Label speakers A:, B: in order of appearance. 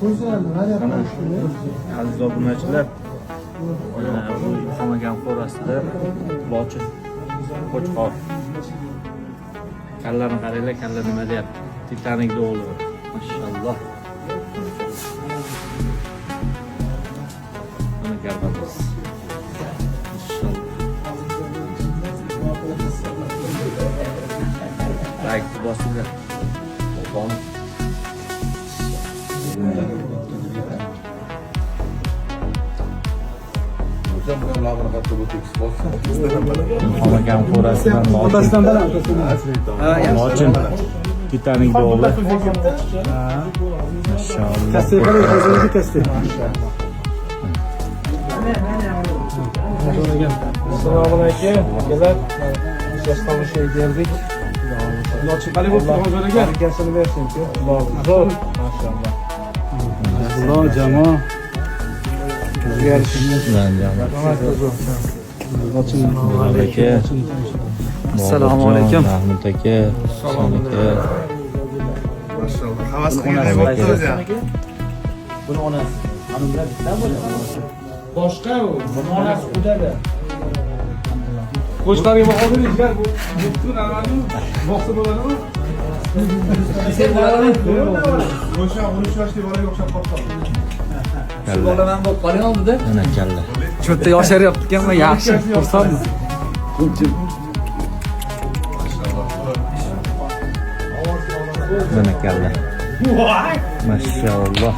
A: Mana aziz obunachilar, mana bu Ilhom akam qo'rasida lochin, qo'chqor. Kallani qaranglar, kalla nima deyapti? Titanik o'g'li. Mashalloh. Mana garbamiz. Mashalloh. Like bosinglar. Bobom.
B: Hocam bu labını katta bu tekst olsa.
A: Ilhom akam qo'rasidan lochin.
C: Otasidan baland, otasidan.
A: Lochin. Titanik o'g'li. Mashalloh.
C: Kastaga qarang, hozirgi kasta.
D: Assalomu alaykum akalar. Yosh tomoshaga keldik.
C: Lochin qalay bo'libdi, hozir aka?
D: Barakasini bersin uka. Zo'r. Mashalloh.
C: Alloh jamoa. Lochin.
A: Aka.
D: Assalomu alaykum.
A: Mahmud aka, Husan aka.
B: Maşallah. Havas qilganday bo'libdi o'zi.
D: Buni onasi. Ana bilan bitta bo'ladi. Boshqa u. Buni onasi qudada.
C: Qo'shlarga baho beringlar, bu butun amalni boqsa bo'ladimi?
D: Sen bo'ladimi?
B: O'sha 13 yoshli bolaga o'xshab qoldi.
D: Shu bola man bo'lib qoling oldida.
A: Mana kalla.
D: Shu yerda yosharyapti ekanman, yaxshi. Xursandman.
A: Mana kalla. Mashalloh.